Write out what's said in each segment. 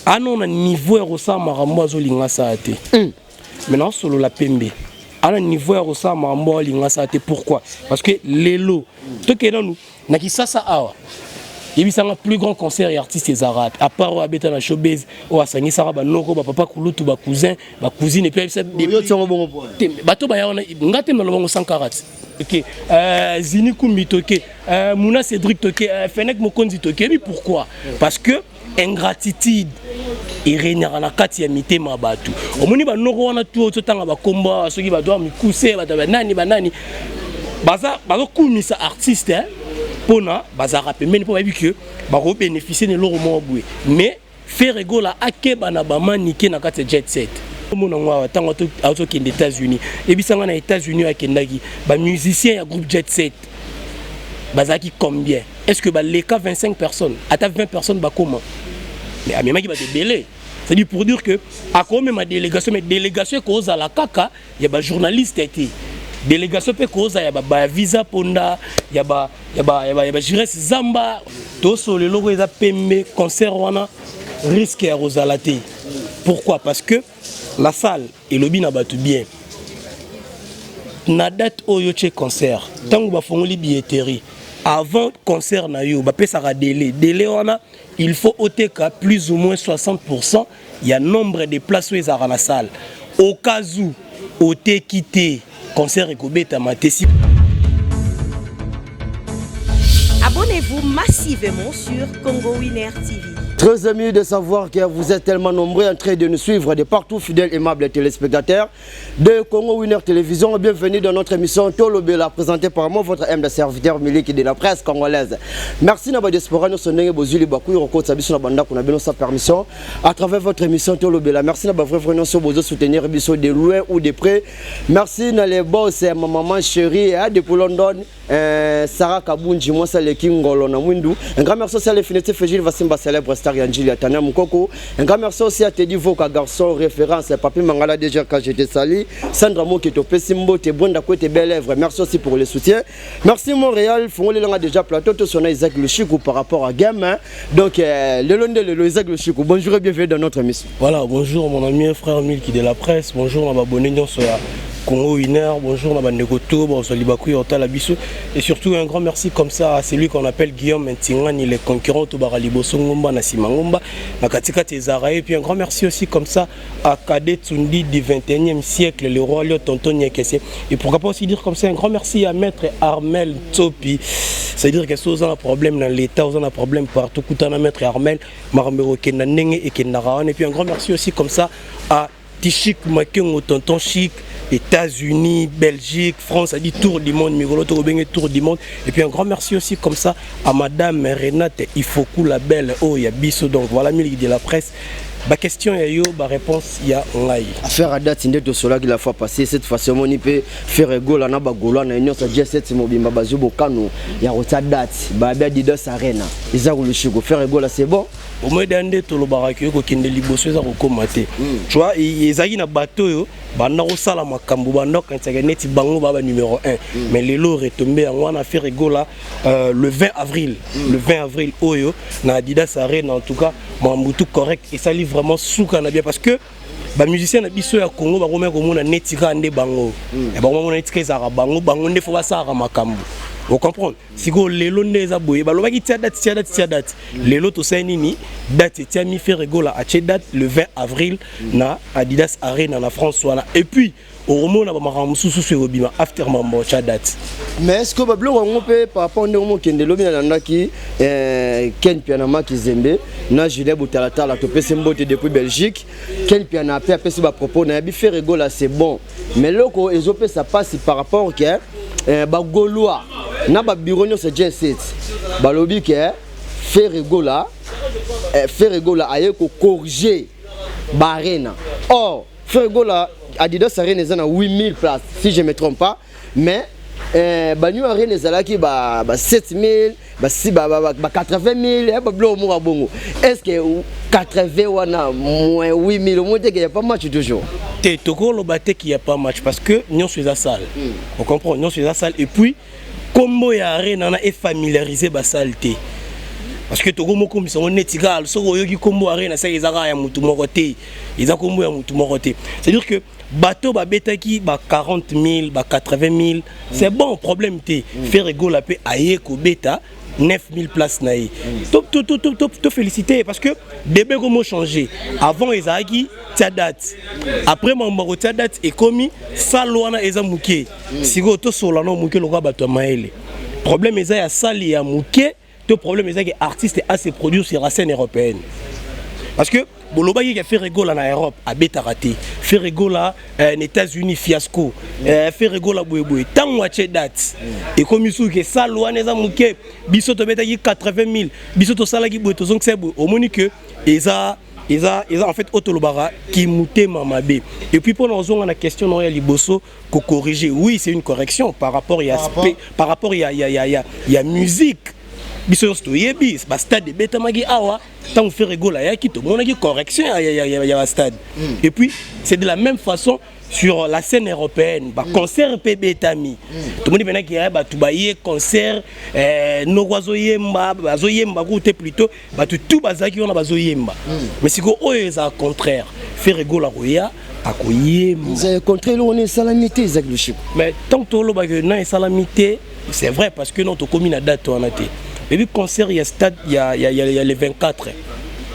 Ano na niveau ya kosala makambo azolinga asala te. Mais naosolola pembe, ana niveau ya kosala makambo aolinga asala te. Pourquoi? Parce que lelo tokende nanu na Kisasa awa, yebisanga plus grand concert ya artiste ezalaka, à part oyo abeta na showbase, oyo asangisaka banoko, bapapa kulutu, bacousin, bacousine, et puis ayebisa bato baya wana. Nga te, nalobango 140. Ok, Zini Kumbi toke, Mouna Cédric toke, Fenek Mokonzi toke. Yebi pourquoi? Parce que ingratitude eregnaka na kati ya mitema ya bato. Omoni banoko wana tu oyo totanga bakombo awa, soki bato ya mikuse, bato banani banani, baza bazokumisa artiste mpona bazalaka pembeni, mpo bayebi ke bakobénéficie na eloko moko boye. Mais Ferre Gola akeba na bamanike na kati ya jet set. Omona ngo awa, ntango azokende États-Unis, ebisanga na États-Unis oyo akendaki, bamusicien ya groupe Jet Set bazalaki combien? Est ce que baleka 25 personnes, ata 20 personnes bakoma? Mais amemaki bato ebele. C'est-à-dire, pour dire que akomema délégation, mais délégation ekozala kaka ya bajournaliste te, délégation mpe kozala ya bavisa ponda, ya bagires zamba. Tosolo eloko eza pembe, concert wana risque ya kozala te. Pourquoi? Parce que la salle elobi na bato bien na date oyo tie concert. Ntango bafongoli billetterie avant concert na yo, bapesaka délai. Délai wana, il faut oteka plus ou moins 60 ya nombre de places oyo ezalaka na salle. Au cas où oteki te, concert ekobetama te. Si. Abonnez-vous massivement sur Congo Winner TV. Très ému de savoir que vous êtes tellement nombreux en train de nous suivre de partout, fidèles, aimables téléspectateurs de Congo Winner Télévision. Bienvenue dans notre émission Tolobela, présentée par moi, votre humble serviteur Miliki de la presse congolaise. Merci na diaspora, nous sommes bozuli baku rokota biso na banda kuna bino sa permission à travers votre émission Tolobela. Merci na ba vrai vrai nyonso bozo soutenir biso de loin ou de près. Merci na les boss, ma maman chérie, hein, depuis London. Sarah Kabunji, moi ça leki ngolo na mwindu. Un grand merci aussi à l'infinité Fégile Vassimba, célèbre star Yanjili Atana Mukoko. Un grand merci aussi à Teddy Voka, garçon référence, Papi Mangala déjà quand j'étais sali, Sandra Moketo Pessimbo, te Brenda Kwete belle œuvre. Merci aussi pour le soutien. Merci Montréal, Fongoli Langa déjà plateau, tout son Isaac Luchikou par rapport à Game, hein. Donc le long de le Isaac Luchikou, bonjour et bienvenue dans notre émission. Voilà, bonjour mon ami et frère Milki de la presse, bonjour na abonné nyonso ya Congo Winner, bonjour na bandeko to bonsoir libaku yotala biso, et surtout un grand merci comme ça à celui qu'on appelle Guillaume Ntingani, le concurrent to baraliboso ngomba na simangomba na katikati ezara. Et puis un grand merci aussi comme ça à Cadet Tsundi du 21e siècle, le roi Lio Tonton Nyekese. Et pourquoi pas aussi dire comme ça un grand merci à maître Armel Tsopi, c'est-à-dire que soza un problème dans l'état, oza un problème partout, kutana maître Armel, makambo ekenda ndenge ekendaka wana. Et puis un grand merci aussi comme ça à Tichik Makengo, tonton Chic, États-Unis, Belgique, France, a dit tour du monde, Migolo Tokobenge, tour du monde. Et puis un grand merci aussi comme ça à madame Renate Ifoku, la belle, oh, il y a biso. Donc voilà, Miliki de la presse. Ba question ya yo, ba réponse ya ngai. Affaire à date nde tosolaki la fois passée, cette fois omoni mpe Ferre Gola na bagaulois na nyonso J7 mobimba bazwi bokano ya kotia date babi Adidas Arena. Eza kolushiko Ferre Gola, c'est bon. Omweda nde tolobaka ke kokende liboso eza kokóma te. Tu vois, ezalaki na bato oyo banda kosala makambo, banda kokanisaka neti bango baa ba numéro 1, mais lelo retombe yango wana. Ferre Gola, le 20 avril, le 20 avril oyo na Adidas Arena. En tout cas makambo tout correct, esali vraiment suka na bien, parce que bamusicien na biso ya Congo bakomaki komona neti kaka nde bango, bango bamona neti kaka ezalaka bango, bango nde fo basalaka makambo, ocomprendre. Sikoyo lelo nde eza boye, balobaki tia date, tia date, tia date. Lelo tosali nini? Date etiami, Ferre Gola atie date le 20 avril na Adidas Arena na France wana. Et puis okomona bamakambo mosusu so ekobima after mambo tia date. Mais est ce que babiloko yango mpe par rapport ndenge mokende lobi, nalandaki Ken Piana Maki Zembe na Julien Botalatala, topesi mbote depuis Belgique. Ken Piana mpe apesi bapropos na yebi Ferre Gola, c'est bon, mais eloko ezopesa mpasi par rapport ke bagaulois na babureau nyonso J7 balobi ke Ferre Gola aye kocorriger baarena. Or Ferre Gola, Adidas Arena eza na 8000 places si je me trompe pas, mais banew arena ezalaki ba 7000, ba 80 000, babiloko moko ya bongo. Est ce que 80 wana moins 8000, omoni te ke ya pas match toujours? Te, tokoloba te qu'il y a pas match, parce que nyonso eza salle, on comprend, nyonso eza salle. Et puis kombo ya arena wana efamiliarise basale te. Parce que tokomokomisa yango neti kaka soki oyoki nkombo Arena, seke eza kaka ya motu moko te, eza nkombo ya motu moko te. C'est à dire que bato babetaki ba 40 000, ba 80 000, c'est bon, problème te. Ferre Gola mpe aye kobeta 9000 places na ye. To félicité, parce que débat komo changer. Avant ezalaki tia date, après mambo kotia date ekomi salle wana eza moke. Sikoyo tosola no moke lokola bato ya mayele. Problème eza ya salle ya moke to problème ezaki artiste a se produire sur la scène européenne? Parce que bolobaki ke Ferre Gola na Europe abetaka te, Ferre Gola na États-Unis fiasco, Ferre Gola boyeboye. Ntango atie date, ekomi suki ke salle wana eza moke, biso tobetaki 80 000, biso tosalaki boye, tozongisa boye. Omoni ke eza en fait oyo tolobaka kimutema mabe. Et puis mpona ozonga na question na oyo ya liboso, kocorriger, oui, c'est une correction par rapport ya par rapport ya musique. Biso nyonso toyebi bastade ebetamaki awa. Ntango Ferre Gola ayaki, tomonaki correction ya bastade. Et puis c'est de la même façon sur la scène européenne, baconcert mpe ebetami. Tomoni mpenaki ya bato baye concert, noko azoyemba, bazoyemba ku te, plutôt bato tout bazalaki wana bazoyemba. Mais sikoyo oyo ezala contraire, Ferre Gola koya akoyemba. Contraire, eloko wana esalami te, Ezaki Lushiko. Mais tant tolobaki na esalami te, c'est vrai, parce que non, tokomi na date wana te. Ebi concert ya stade ya le 24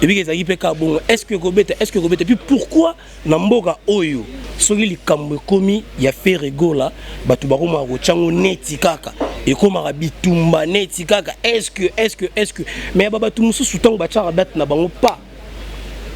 ebiki ezalaki mpe kaka bongo. Est ce que ekobeta? Est ce que ekobeta? Puis pourquoi na mboka oyo, soki likambo ekomi ya Ferre Gola, bato bakomaka kotyango neti kaka ekomaka bitumba, neti kaka est ce que mais ya bato mosusu, ntango batiaka date na bango, pa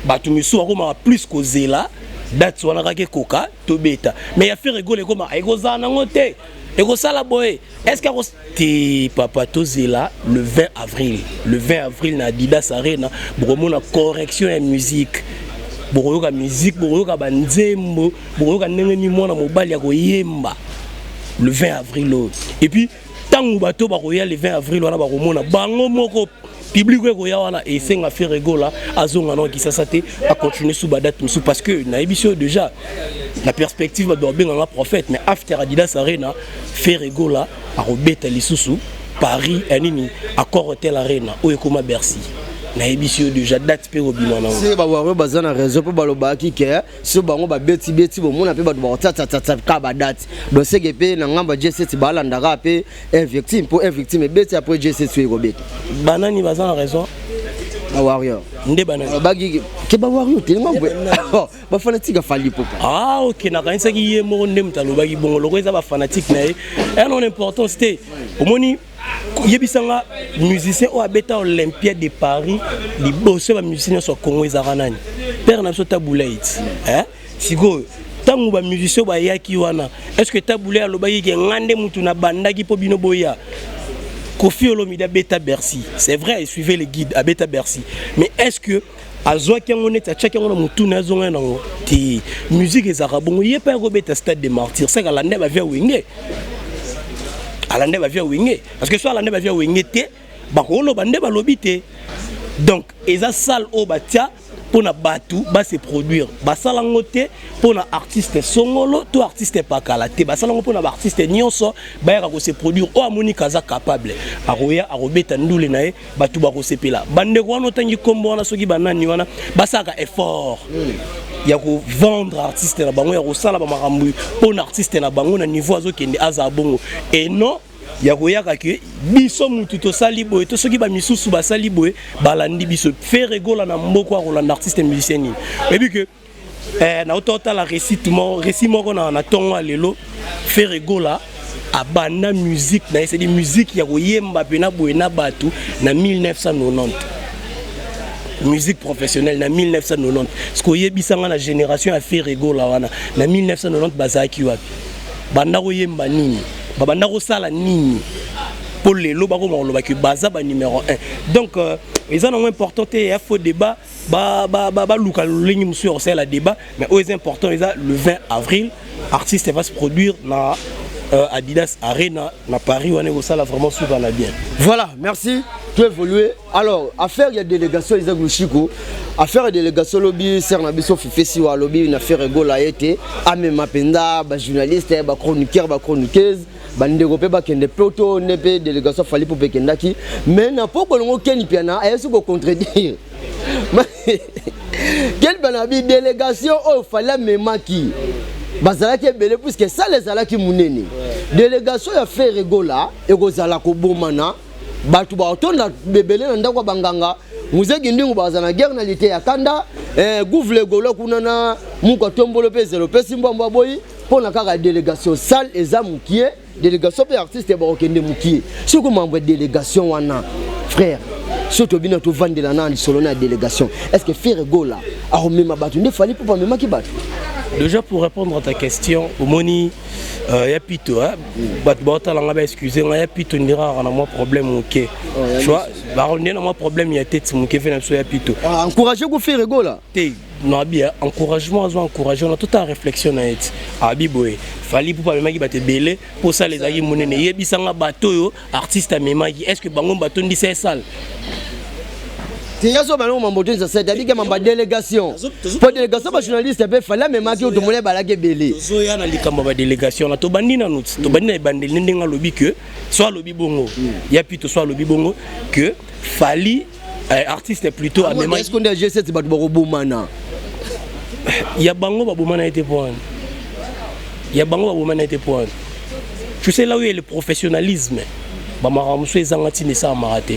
bato misusu bakomaka plus kozela date wana kaka ekoka tobeta. Mais ya Ferre Gola ekomaka ekozala nango te, ekosala boye. Est ce que te papa, tozela le 20 avril. Le 20 avril na Adidas Arena, bokomona correction ya musique, bokoyoka musique, bokoyoka banzembo, bokoyoka ndenge nini mwana mobali ya koyemba le 20 avril oyo. Et puis ntango bato bakoya le 20 avril wana, bakomona bango moko public oyo ekoya wana. Esenga Ferre Gola azonga na Kisasa te, acontinue su badate mosusu, parce que nayebi so déjà na perspective, bato babenganga prophète, mais after Adidas Arena, Ferre Gola akobeta lisusu Paris ya nini, Accor Hotel Arena oyo ekóma Bercy. Nayebisi yo déjà date mpe kobima nango. Se bawario baza na raison, mpo balobaki ke so bango babeti-beti, bomona mpe bato bakotiatiatia ka badate. Donc seke mpe na ngambo ya G7 balandaka mpe un victime, mpo un victime ebeti, après G7 oyo ekobeta. Banani baza na raison? Bawario. Nde banani? Balobaki ke bawario te, ngambo bafanatique ya Fally Ipupa. Ah ok, nakanisaki ye moko nde moto alobaki bongo. Loko eza bafanatique na ye, eya non importance te. Omoni, yebisanga musicien oyo abeta Olympia de Paris liboso ya bamusicien nyonso ya Congo, ezalaka nani? Père na biso Tabu Ley. Sikoyo ntango bamusicien bayaki wana, est ce que Tabu Ley alobaki ke nga nde mutu nabandaki mpo bino boya? Koffi Olomide abeta Bercy, c'est vrai, suivez le guide, abeta Bercy, mais est ce que azwaki yango neti atiaki yango na motu na azonga nango te? Musique ezalaka bongo. Ye mpe akobeta Stade de Martyr, seke alanda bavia Wenge, alanda bavia Wenge, parce que so alanda bavia Wenge te, bakoloba nde balobi te. Donc eza salle oyo batia mpona bato base produire. Basala yango te mpona artiste songolo to artiste pakala te, basala yango mpona baartiste nyonso bayaka kose produire. Oyo amoniki aza capable, akoya, akobeta ndule na ye, bato bakosepela. Bandeko wana otangi nkombo wana, soki banani wana basalaka effort ya kovendre artiste na bango, ya kosala bamakambo mpona artiste na bango na niveau azokende azala bongo, et non ya koyaka ke biso mutu tosali boye to soki bamisusu basali boye, balandi biso. Ferre Gola na mboka akolanda artiste musicien nini? Oyebi ke nauta otala récit moko na ntongo ya lelo. Ferre Gola abanda musique na ye, c'est musique ya koyemba mpena boye na bato, na 1990, musique professionnelle na 1990. Ce koyebisanga na génération ya Ferre Gola wana na 1990, bazalaki wapi? Banda koyemba nini? Babanda kosala nini mpo lelo bakoma kolobaki baza ba numéro 1? Donc eza nango important te, ya faux débat. Baluka lolenge mosusu ya kosalela débat, mais oyo eza important eza le 20 avril, artiste va se produire na Adidas Arena na Paris wana, ekosala vraiment suka na bien. Voilà, merci. To évoluer. Alors, affaire ya délégation, Isaac Lushiko, affaire ya délégation, lobi ser na biso Fifesi wa lobi na Ferre Gola ete amema mpenza bajournaliste, bachroniqueur, bachroniqueuse, bandeko mpe bakende poto nde mpe délégation Fally mpo ekendaki. Mais na poko longo, Ken Piana ayesi kocontredire. Ken Piana bi délégation oyo Fally amemaki bazalaki ebele puisque salle ezalaki monene. Délégation ya Ferre Gola ekozala kobomana, bato baotonda bebele na ndako ya banganga muzeki ndingu baza na guerre na lite ya kanda gouve golo kuna na muka tombolo mpe ezelo opesi mbwambwa boyi mpo na kaka délégation. Salle eza mokie, délégation mpe artiste bakokende mokie. Soki mambo ya délégation wana, frère, so tobina tovandela na lisolo na ya délégation, est ce que Ferre Gola akomema bato nde Fally mpo bamemaki bato? Déjà, pour répondre à ta question, omoni ya pito, hein, bato baotalanga, baexcuse nga, ya pito ndiraka na mwa problème moke, tu vois, baronde na mwa problème ya tete moke fe na biso ya pito. Ah, encourage ko Ferre Gola. Te, nabi encouragement azwa encourage na tota réflexion na ye ti abi boye: Fally mpo amemaki bato ebele mpo salle ezalaki monene. Yebisanga bato oyo artiste amemaki, est ce que bango batondisa esale? Tiya so bango mambo to eza abike mambo ya délégation, po délégation bajournaliste mpe Fally amemaki oyo tomoni balaki ebele. Tozoya na likambo ya badélégation na tobandi nanu ti tobandi na ebandeli ndenge alobi ke so alobi bongo ya pito, so alobi bongo ke Fally artiste plutôt amemaki. Est-ce que nde G7 bato bakobomana? Ya bango babomana ye te po wana, ya bango babomana ye te po wana. Tu sais, là où il y a le professionnalisme, bamakambo mosusu ezanga ntina esalamaka te.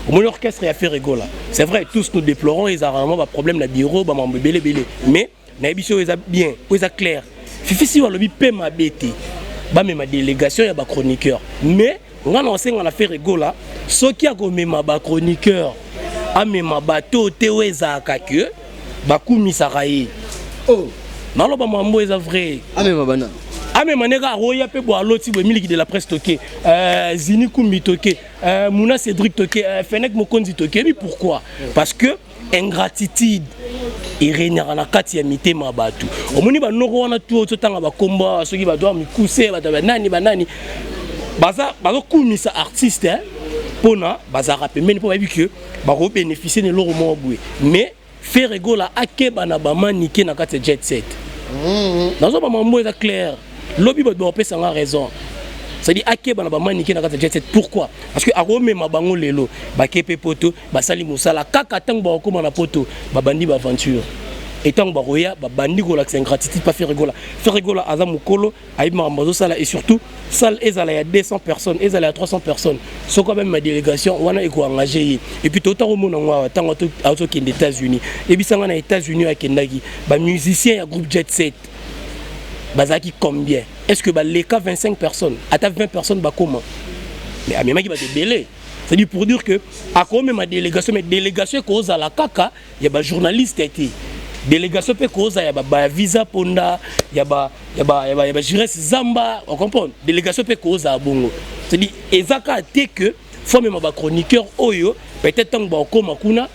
Omoni orchestre ya Ferre Gola, c'est vrai, tous nous déplorons, ezalaka vraiment baproblème na bureau, bamakambo ebele ebele, mais nayebi si oyo eza bien, oyo eza clair. Fifi si alobi mpe mabe te bamema délégation ya bachroniqueur, mais nga na osenga na Ferre Gola, soki akomema bachroniqueur, amema bato te oyo ezalaka ke bakumisaka ye. Oh. Naloba mambo eza vrai. Amema bana. Amema ndenge aroya mpe bo aloti boye miliki de la presse toke, Zini Kumbi toke, Muna Cédric toke, Fenek Mokonzi toke. Ebi pourquoi? Parce que ingratitude eregnaka na kati ya mitema ya bato. Omoni banoko wana tu oyo totanga bakombo awa, soki bato ya mikuse, bato ya banani banani, baza bazokumisa artiste mpona bazalaka pembeni, mpo bayebi ke bakobénéficie na eloko moko boye. Mais Ferre Gola akeba na bamanike na kati ya jet set. Nazoba mambo eza clair, lobi bato bakopesanga raison. C'est-à-dire akeba na bamanike na kati ya jet set. Pourquoi? Parce que akomema bango lelo, bake mpe poto, basali mosala kaka. Ntango bakokóma na poto, babandi baaventure, etango bakoya, babandi kolakisa ingratitude pa Ferre Gola. Ferre Gola aza mokolo, ayebi makambo azosala. Et surtout, salle ezala ya 200 personnes, ezala ya 300 personnes, soki abamema délégation wana, ekoengage ye. Et puis tota komona ngo awa, ntango azokende États-Unis, ebisanga na États-Unis oyo akendaki, bamusicien ya groupe Jet Set bazalaki combien? Est ce que baleka 25 personnes, ata 20 personnes bakoma? Mais amemaki bato ebele. C'est-à-dire, pour dire que akomema délégation, mais délégation ekozala kaka ya bajournaliste te. Délégation mpe kozala ya bavisa ponda, ya bagires zamba, ocomprendre. Délégation mpe kozala bongo. C'est-à-dire eza kaka te que faut amema bachroniqueur oyo peut-être ntango bakokóma kuna,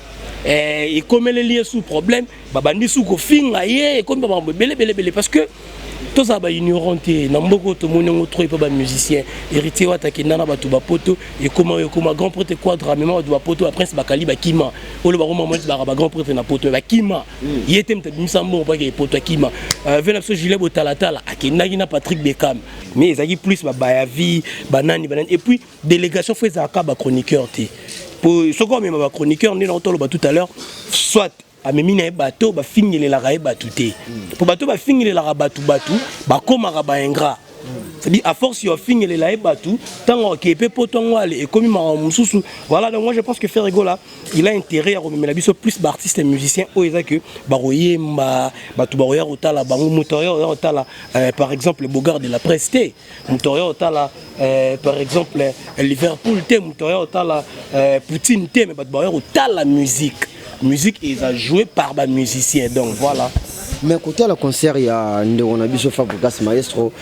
ekomeleli ye sous problème, babandi su kofinga ye, ekomi bamakambo ebele ebele ebele, parce que tozala baignorant te na mboka oyo. Tomoni yango trop epa bamusicien. Héritier Wata akenda na bato bapoto, ekoma oyo ekoma. Grand prêtre Quadra amema bato bapoto, baprince bakali bakima, oyo bakoma moti baka bagrand prêtre na poto bakima. Ye te moto abimisa mbongo mpaka epoto akima. Ve na biso Julien Botalatala akendaki na Patrick Beckham, mais ezalaki plus babayavi, banani banani. Et puis délégation faut ezalaka bachroniqueur te, po soki omema bachroniqueur nde na toloba tout à l'heure, soit amemi na ye bato bafingelelaka ye bato te, po bato bafingelelaka bato, bato bakomaka baingrat. C'est-à-dire, à force ya ofingelela ye bato, ntango akee mpe poto yango ale ekomi makambo mosusu. Voilà, donc moi je pense que Ferre Gola, il a intérêt ya komemela biso plus baartiste musicien oyo eza ke bakoyemba, bato bakoya kotala bango. Moto oyo kotala par exemple Bogard de la presse te, moto oyo kotala par exemple Liverpool te, moto oyo kotala Poutine te, mais bato bakoya kotala musique. Musique eza joué par bamusicien, donc voilà. Mais kotala concert ya ndeko na biso Fabregas Maestro,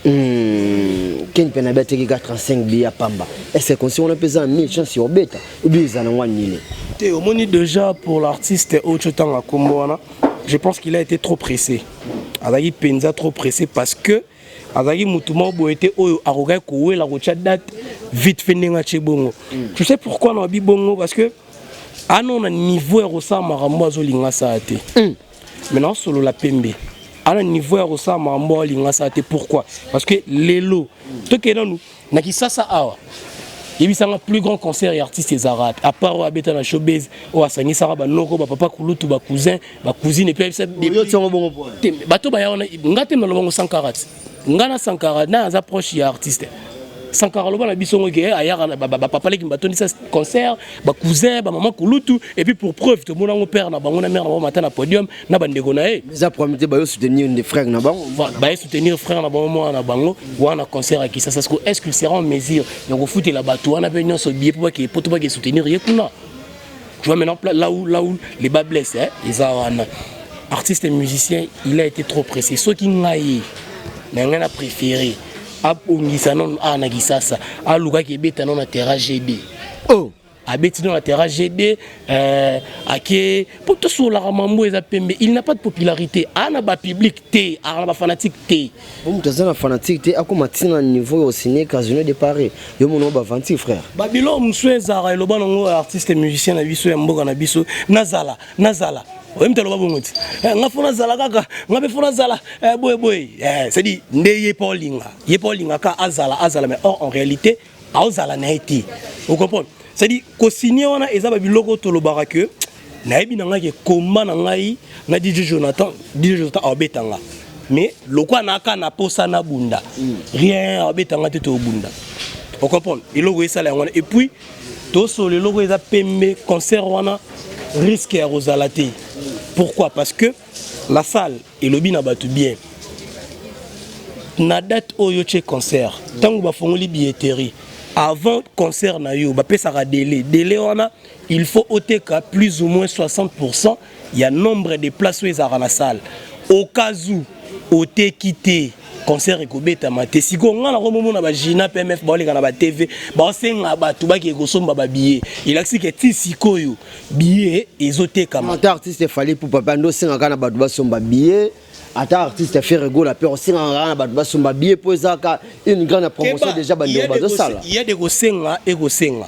Ken mpe na bi ateki ka 35 bi ya pamba. Est ce que concert wana mpe eza na 1000 chance ya obeta obi eza nango anile? Te, omoni, déjà pour l'artiste oyo totanga nkombo wana, je pense qu'il a été trop pressé. Azalaki mpenza trop pressé parce que Azalaki mutu moko boye te oyo akokaki kowela kotia date vite fait ndenge atie bongo. Tu sais pourquoi na bi bongo? Parce que ano na niveau ya kosala makambo azolinga asala te. Mais naosolola pembe, ana niveau ya kosala makambo aolinga asala te. Pourquoi? Parce que lelo tokende nanu na Kisasa awa, yebisanga plus grand concert ya artiste ezalaka, à part oyo abeta na Showbase, oyo asangisaka banoko, bapapa kulutu, bacousin, bacousine, et puis ayebisa Yo tiongo bongo po. Te, bato baya wana, nga te nalobango. Sankara ti nga na Sankara na aza proche ya artiste. Sankara aloba na biso ngo ke ayaka na bapapa leki batondisa concert, bacousin, bamama kulutu. Et puis pour preuve, tomona yango, père na bango na mère na bango mata na podium na bandeko na ye. Eza problème te, bayo soutenir nde frère na bango. Baye soutenir frère na bango, mwana na bango wana, concert ya Kisasa. Siko est ce qu'il sera en mesure ya kofutela bato wana mpe nyonso billet mpo bake po to bake soutenir ye kuna? Tu vois maintenant là où le bât blesse, hein, eza wana. Artiste et musicien, il a été trop pressé. Soki ngai na ngai na préféré abongisa nano awa na Kisasa, alukaki ebeta nano na terrain GD. Oh. Abeti nano na terrain GD, ake mpo tosololaka mambo eza pembe. Il n'a pas de popularité, aa na bapublic te, aa na bafanatique te. Bo moto aza na fanatique te, akóma ntina niveau ya osigner Casino de Paris, yo mona baventure, frère. Babiloko mosusu ezalaka, eloba nango artiste musicien na biso ya mboka na biso, nazala nazala oyebi te, aloba bongo ti: "Eh, nga fo nazala kaka, nga mpe fo nazala boye boye." C'est-à-dire nde ye mpo olinga, ye mpo olinga ka azala azala, mais or en réalité aozala na ye te. Ocomprendre? C'est-à-dire kosigne wana eza babiloko tolobaka ke nayebi na ngai ke komba na ngai na DJ Jonathan, DJ Jonathan aobetanga, mais lokwa naka na posa na bunda rien, aobetanga te, tobunda. Ocomprendre? Eloko esala yango wana. Et puis tosolo, eloko eza pembe, concert wana risque ya kozala te. Pourquoi? Parce que la salle elobi na bato bien na date oyo tie concert. Ntango bafongoli billetterie avant concert na yo, bapesaka délai. Délai wana, il faut oteka plus ou moins 60 ya nombre de places oyo ezalaka na salle. Au cas où oteki te, concert ekobetama te. Sikoyo ngai nakomomona bagina PMF baoleka na baTV, baosenga bato bakee kosomba babillet. Elakisi ke ti sikoyo billet ezotekama. Ata artiste Fally Ipupa mpe ando osengaka na bato basomba billet, ata artiste Ferre Gola mpe osengaka kaka na bato basomba billet, mpo ezaka une grande promotion déjà bandeko bazosala. Ya de kosenga, ekosenga.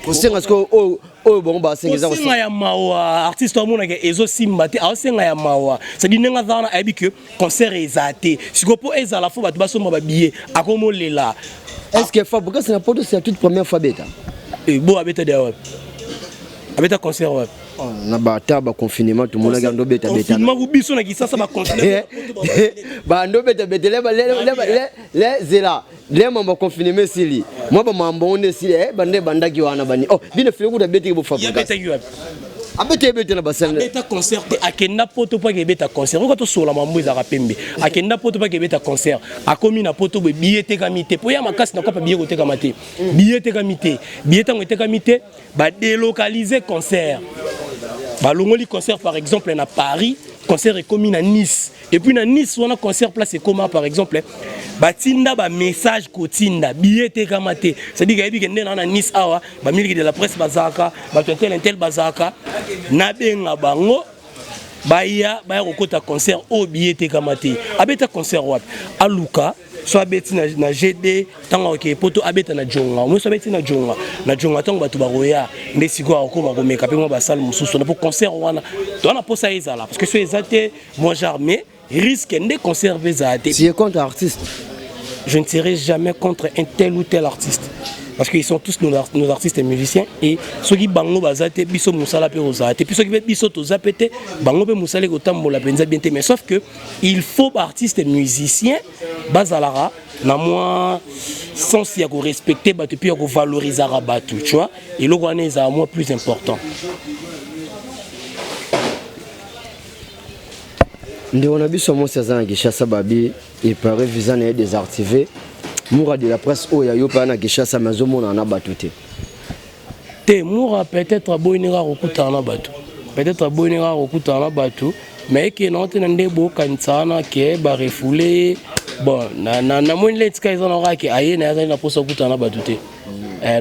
Kosenga sikoyo oyo oyo bango basenga eza kosenga ya mawa. Artiste amonaka ezosimba te, aosenga ya mawa. C'est-à-dire ndenge aza wana, ayebi ke concert eza te. Sikoyo mpo ezala, fo bato basomba babillet, akomolela. Est ce que Fabregas na poto, c'est la toute première fois beta? Bo abeta de wapi? Abeta concert wapi? Na bata baconfinement, tomonaki ando beta beta. Confinement ku biso na Kisasa baconfinement. Bando beta beta le zela le mambo confinement esili, mwa bamambo ngo nde esili, bande bandaki wana bani. Oh, bino fili kuta betiki bo Fabregas. Abetaki wapi? Abeti, ebete na basale. Abeta concert te. Akenda poto mpo akebeta concert. Oka tosola mambo ezalaka pembe. Akenda poto mpo akebeta concert. Akomi na poto boye, billet etekami te. Po ya makasi na kopa, billet kotekama te, billet etekami te. Billet ntango etekami te, badélocaliser concert, balongoli concert par exemple na Paris, concert ekomi na Nice. Et puis na Nice wana, concert place ekoma, par exemple batinda bamessage kotinda billet etekama te. C'est-à-dire ayebi ke nde na Nice awa, bamiliki de la presse bazalaka, bato intel intel bazalaka, nabenga bango baya, baya kokota concert oyo billet etekama te. Abeta concert wapi? Aluka so abeti na GD. Ntango akokee poto, abeta na Jonga moso, abeti na Jonga, na Jonga ntango bato bakoya nde sikoyo akokoma komeka mpe mwa basale mosusu na po concert wana. Towana mposa ezala, parce que so eza te moi genre, mais risque nde concert mpe ezala te. Tu es contre artiste? Je ne serai jamais contre un tel ou tel artiste, parce qu'ils sont tous nos artistes et musiciens. Et soki bango baza te, biso mosala mpe kozala te. Puis soki mpe biso toza mpe te, bango mpe mosala ekotambola mpenza bien te. Mais sauf que il faut baartiste et musicien bazalaka na mwa sens ya korespecte bato, puis ya kovalorisaka bato. Tu vois, eloko wana ezala mwa plus important. Ndeko na biso mwasi aza na Kinshasa, babi epare visa na ye désactivé. Moura de la presse oyo ya yo mpe na Kinshasa, mais azomonana na bato te. Te, Moura peut-être aboyini kaka kokutana na bato, peut-être aboyini kaka kokutana na bato, mais ekende nango te na nde bokanisa wana ke barefoule ye. Bon, namoni neti kaka eza na kaka ke aye na ye, azali na mposa kokutana na bato te.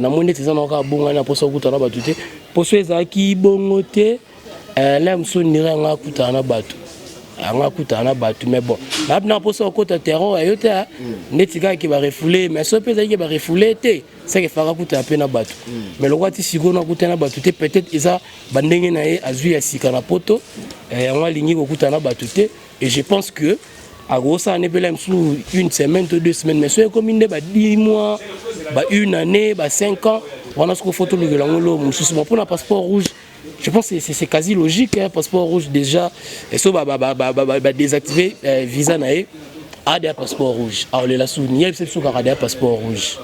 Namoni neti eza na kaka bongo, na mposa kokutana na bato te. Poso ezalaki bongo te, la mosusu ndire yanga akutana na bato. Yango akutana na bato, mais bon, na mposa okota terrain ayo te, neti kaka ke barefouler. Mais so mpe ezalaki ke barefouler te, seke efaka akutana mpe na bato. Mais lokwa ti sikoyo nakutana na bato te, peut-être eza bandenge na ye azwi ya sika na poto, yango alingi kokutana na bato te. Et je pense que akosala ne mpe la mosusu une semaine to 2 semaines, mais so ekomi nde ba 10 mois, ba une année, ba 5 ans wana, soki faut tolukela yango lo mosusu. Bon, mpona passeport rouge, je pense que c'est quasi logique, hein, passeport rouge déjà, et so ba ba ba ba ba, ba désactiver visa na ye, adeya passeport rouge, aolela suni ye biso kaka adeya passeport rouge.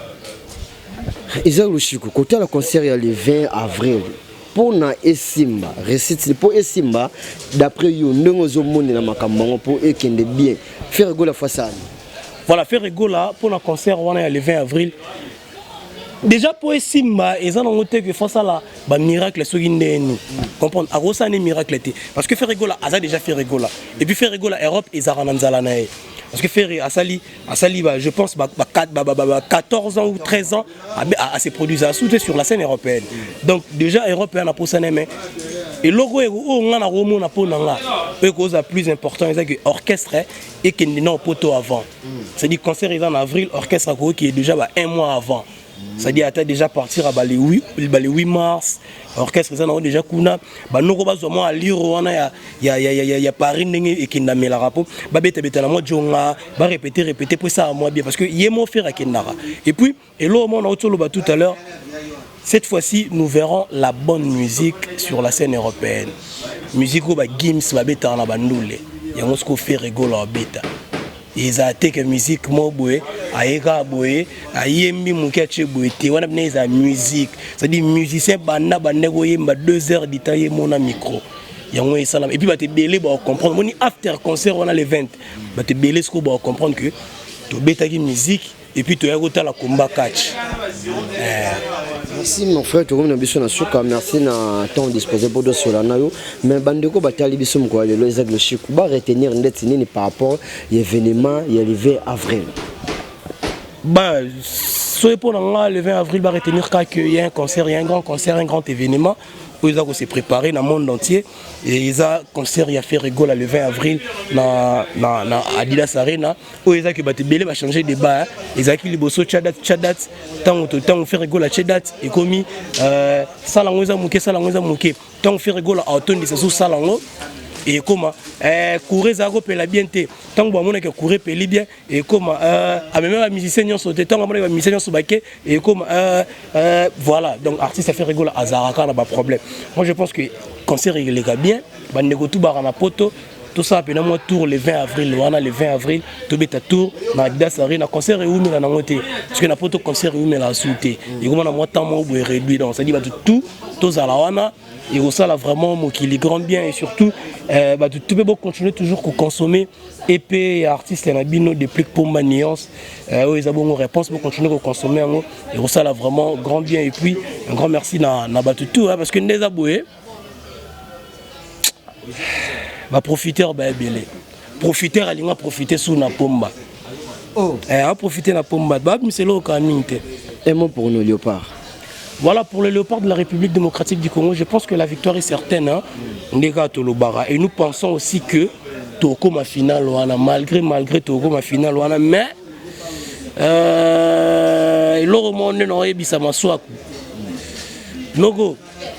Eza Lushiku kotala concert ya le 20 avril mpona esimba réussite, mpo esimba d'après yo, ndenge ozomonela makambo yango, mpo ekende bien, Ferre Gola fasani? Voilà, Ferre Gola, mpona concert wana ya le 20 avril, déjà mpo esimba, eza nango te ke fosala bamiracle. Soki ndeni comprendre, akosala ne miracle te, parce que Ferre Gola aza déjà Ferre Gola. Et puis Ferre Gola, Europe ezalaka na nzala na ye, parce que Ferre asali ba, je pense ba 14 ans ou 13 ans à se produire à sur la scène européenne. Donc déjà européenne aposana. Mais eloko oyo nga na komona mpo na nga, oyo ekozala plus important, eza ke orchestre ekende na poto avant. C'est-à-dire concert eza en avril, orchestre akoki déjà ba un mois avant, c'est-à-dire ata déjà partir à ba le 8 mars, orchestre eza nango déjà kuna. Banoko bazwa mwa aliro wana ya Paris, ndenge ekendamelaka, mpo babetabeta na mwa jonga, barépéter répéter mpo esala mwa bien, parce que ye mo Ferre akendaka. Et puis eloko mona auti oloba tout à l'heure, cette fois-ci nous verrons la bonne musique sur la scène européenne, musique oyo bagims babetaka na bandule. Yango soki Ferre Gola babeta, ezala te ke musique mo boye ayeka boye, ayembi moke, atie boye te. Wana bina ezala musique, c'est-à-dire musicien banda bande koyemba 2 heures du temps, ye mona micro, yango esalama. Et puis bato ebele bakocomprendre. Moni after concert wana le 20, bato ebele sikoyo bakocomprendre que tobetaki musique et puis toyaki kotala combat catch. Merci mon frère, tokomi na biso na suka. Merci na temps disposé mpo tosola na yo. Mais bandeko batali biso mokolo ya lelo, Isaac Loshiku, baretenir ndeti nini par rapport ya événement ya le 20 avril? Bah, soki mpo na nga, le 20 avril, baretenir kaka qu'il y a un concert, il y a un grand concert, un grand événement oyo eza kose préparer na monde entier. Et eza concert ya Ferre Gola le 20 avril na Adidas Arena, oyo ezaki bato ebele bachange débat. Ezalaki liboso tia date, tia date. Ntango Ferre Gola tie date, ekomi sala yango eza moke, sala yango eza moke. Ntango Ferre Gola aotondisa so sala yango, ekoma courant ezala kopela bien te. Ntango bamonaki courant epeli bien, ekoma ameme bamusicien nyonso te. Ntango amonaki bamusicien nyonso bake, ekoma voilà. Donc artiste Ferre Gola azalaka kaka na baproblème. Moi je pense que concert eleka bien. Bandeko tu baka na poto, tosala mpena mwa tour le 20 avril wana. Le 20 avril tobeta tour na Adidas Arena. Concert eumela nango te, parce que na poto concert eumela asu te, ekoma na mwa temps moko boye réduit. Donc c'est-à-dire bato tout tozala wana, ekosala vraiment mokili grand bien. Et surtout bato tout mpe bocontinue toujours koconsommer epe ya artiste na bino Déplique Pomba Nuance, oyo eza bongo réponse. Bocontinue koconsommer yango, ekosala vraiment grand bien. Et puis un grand merci na bato tout, hein, parce que nde eza boye, baprofiteur baebele. Profiteur alinga profiter su na Pomba. Oh. Eh, aprofite na Pomba, babimisa eloko kaka mingi te. Un mot pour nos léopards. Voilà, pour les léopards de la République démocratique du Congo, je pense que la victoire est certaine. Hein? Ndeka tolobara. Et nous pensons aussi que tokoma finale wana, malgré tokoma finale wana, mais eloko moko nde naoyebisa Maswaku noko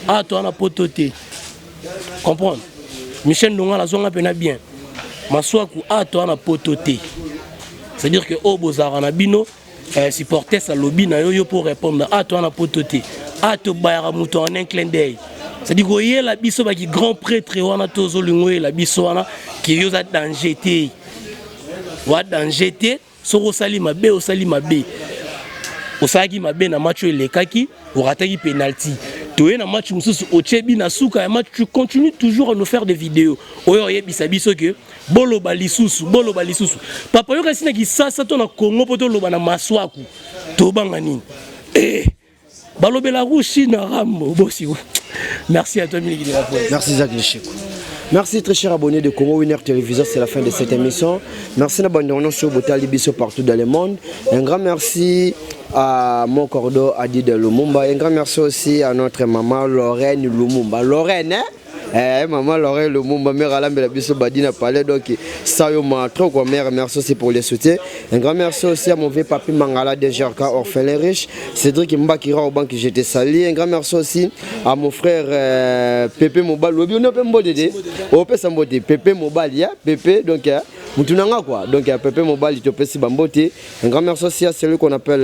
awa, to wana poto te, comprendre Michel Ndongala azwanga mpena bien. Maswaku awa, to wana poto te, c'est-à-dire que oyo bozalaka na bino supporters alobi na yo, yo mpo répondre a to wana poto te, a tobayaka moto en un clin d'œil. C'est-à-dire koyela biso baki grand prêtre wana, tozolinga oyela biso wana ke yo oza danger te, wa danger te. Soki osali mabe, osali mabe, osalaki mabe na match oyo elekaki, orataki penalty. Toye na match mosusu, otie bi na suka ya match. Tu continues toujours à nous faire des vidéos oyo oyebisa biso ke boloba lisusu, boloba lisusu. Papa, yoka si na Kisasa to na Congo mpo toloba na Maswaku, tobanga nini? Eh, balobela rushi na Rambo bosi. Merci à toi, Miliki de la Presse. Merci Jacques Lichico. Merci très cher abonné de Congo Winner Télévision, c'est la fin de cette émission. Merci na bande sur botali biso partout dans le monde. Un grand merci à mon cordeau Adi de Lumumba. Un grand merci aussi à notre maman Lorraine Lumumba. Lorraine, hein? Eh, maman Lorraine Lumumba, mère alambela biso badina palais, donc ça yo ma trop quoi, mère, merci aussi pour les soutiens. Un grand merci aussi à mon vieux papi Mangala DGRK, orphelin riche, Cédric Mbakira au banque, je te salue. Un grand merci aussi à mon frère Pépé Mobal, obi on peut mbodede, on peut s'emboter, Pépé Mobal, ya Pépé, donc mutu nanga quoi, donc Pépé Mobal, topesi bambote. Un grand merci aussi à celui qu'on appelle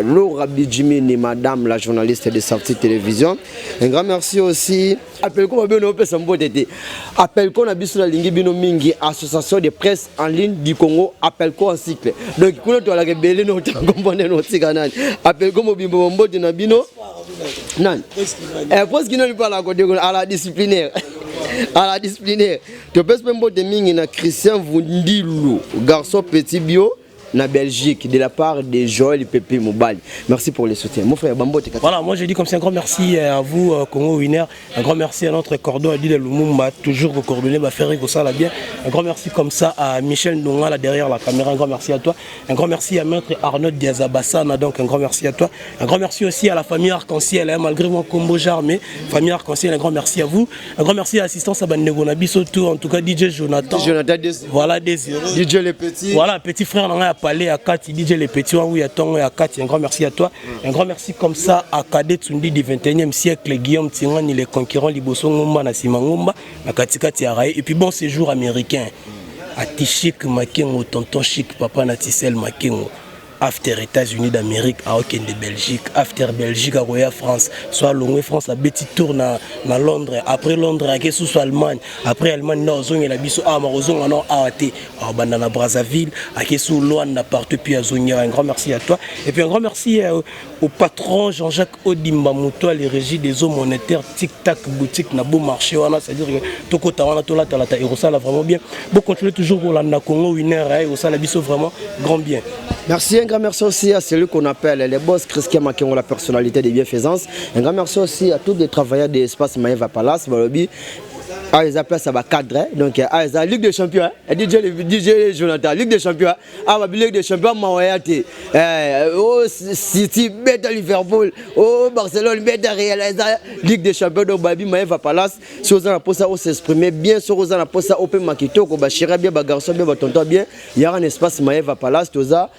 Laura Bidjimini, madame la journaliste de Sortie Télévision. Un grand merci aussi Appelco babino opesa mbote te. Appelco na biso na lingi bino mingi, association de presse en ligne du Congo, Appelco en cycle. Donc kuna to alaka belé no comprendre no tika nani. Appelco mobimbo mbote na bino. Nani? Eh, parce qu'il n'a pas la côté à la disciplinaire. À la disciplinaire. Topesi pe mbote mingi na Christian Vundilu, garçon petit bio na Belgique, de la part de Joël Pépé Mobali. Merci pour le soutien. Mon frère Bambo. Voilà, moi je dis comme c'est un grand merci à vous, Congo Winner. Un grand merci à notre cordon Adil Lumumba, toujours coordonné, va faire ça là bien. Un grand merci comme ça à Michel Ndonga là derrière la caméra. Un grand merci à toi. Un grand merci à maître Arnaud Diazabassana, donc un grand merci à toi. Un grand merci aussi à la famille Arc-en-Ciel, hein, malgré mon combo jarmé, famille Arc-en-Ciel, un grand merci à vous. Un grand merci à l'assistance à Bandego Nabi tout, en tout cas DJ Jonathan. Jonathan Désiré. Voilà Désiré. DJ Les Petits. Voilà, petit frère, on a parlé à Kati, DJ Les Petits, oui, à Tongo et à Kati. Un grand merci à toi. Un grand merci comme ça à Cadet Tsundi du 21e siècle, Guillaume Tingani, les conquérants Liboso Ngomba, na Sima Ngomba, na Katikati Araï. Et puis bon séjour américain. À Tichik Makengo, tonton Chic, papa Naticel Makengo. After États-Unis d'Amérique, à de Belgique, after Belgique, à Roya France, soit Longwe France, à petit tour na Londres, après Londres, à sous Allemagne, après Allemagne, non, zone la biso, ah, Marozon, non, AAT, à Bandana Brazzaville, à sous Luanda, partout, puis à Zonia, un grand merci à toi. Et puis un grand merci au patron Jean-Jacques Odimba Moutoua, les régies des eaux monétaires, Tic Tac Boutique, na beau marché, c'est-à-dire que Toko Tawana, Tola, Talata, et Rosa, là, vraiment bien. Bon, continuez toujours pour la Congo Winner, hein, et Rosa, la biso, vraiment grand bien. Merci, un grand merci aussi à celui qu'on appelle les boss Christian Makengo, la personnalité de bienfaisance. Un grand merci aussi à tous les travailleurs de l'espace Maëva Palace, Balobi. Ah, ils appellent ça va cadre, hein. Donc, ah, ils Ligue des Champions, hein. DJ, DJ Jonathan, Ligue des Champions, hein. Ah, bah, Ligue des Champions, Maoyate. Eh, oh, City, bête Liverpool, oh, Barcelone, bête Real, Ligue des Champions, donc, Babi Maëva Palace. Si vous avez pour ça, on s'exprimer bien, si vous avez pour ça, on peut makito, bah, chéri bien, bah, garçon bien, bah, tonton bien. Il y a un espace Maëva Palace, tout ça,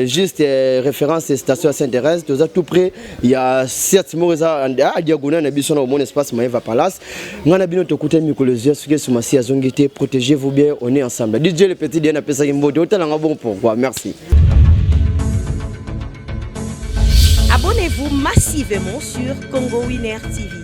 juste référence station à Sainte-Thérèse, tout ça, tout près, il y a 7 mots à diagonale, on a mon espace Maëva Palace. On a bien écouté Nicolas, ce qui est sur ma protégez-vous bien, on est ensemble. DJ le petit Diana Pesa Kimbo, autant en bon pourquoi. Merci. Abonnez-vous massivement sur Congo Winner TV.